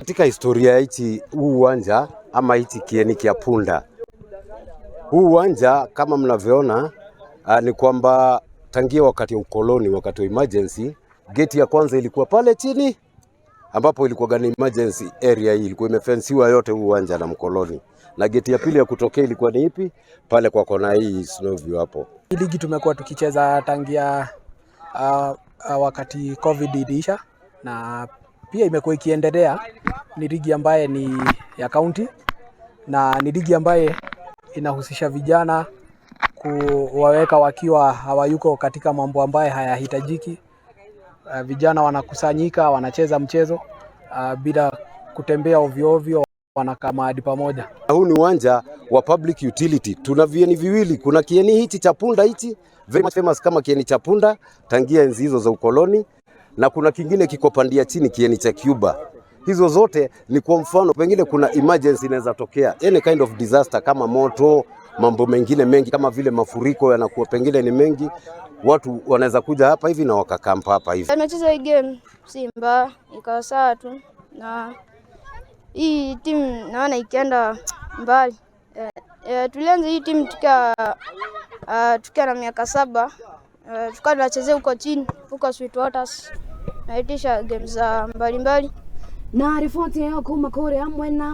Katika historia ya hichi huu uwanja ama hichi kieni kia punda, huu uwanja kama mnavyoona, ni kwamba tangia wakati wa ukoloni, wakati wa emergency, geti ya kwanza ilikuwa pale chini ambapo ilikuwa gani emergency area. Hii ilikuwa imefensiwa yote huu uwanja na mkoloni, na geti ya pili ya kutokea ilikuwa ni ipi? Pale kwa kona hii Snowview hapo. Hii ligi tumekuwa tukicheza tangia wakati COVID iliisha na pia imekuwa ikiendelea. Ni ligi ambaye ni ya kaunti na ni ligi ambaye inahusisha vijana kuwaweka wakiwa hawayuko katika mambo ambaye hayahitajiki. Vijana wanakusanyika wanacheza mchezo bila kutembea ovyo ovyo, wanakaa mahali pamoja. Huu ni uwanja wa public utility. Tuna vieni viwili, kuna kieni hichi cha punda hichi very much famous kama kieni cha punda tangia enzi hizo za ukoloni, na kuna kingine kiko pandia chini, kieni cha Cuba. Hizo zote ni kwa mfano, pengine kuna emergency inaweza tokea, any kind of disaster kama moto, mambo mengine mengi kama vile mafuriko yanakuwa pengine ni mengi, watu wanaweza kuja hapa hivi na wakakampa hapa hivi. Tumecheza hii game si mbaya, ikawa sawa tu, na hii timu naona ikienda mbali. Tulianza hii timu tukiwa na miaka 7, tukawa tunachezea huko chini huko Sweet Waters, naitisha games za mbalimbali. Na riboti ĩyo kuma kũrĩa mwena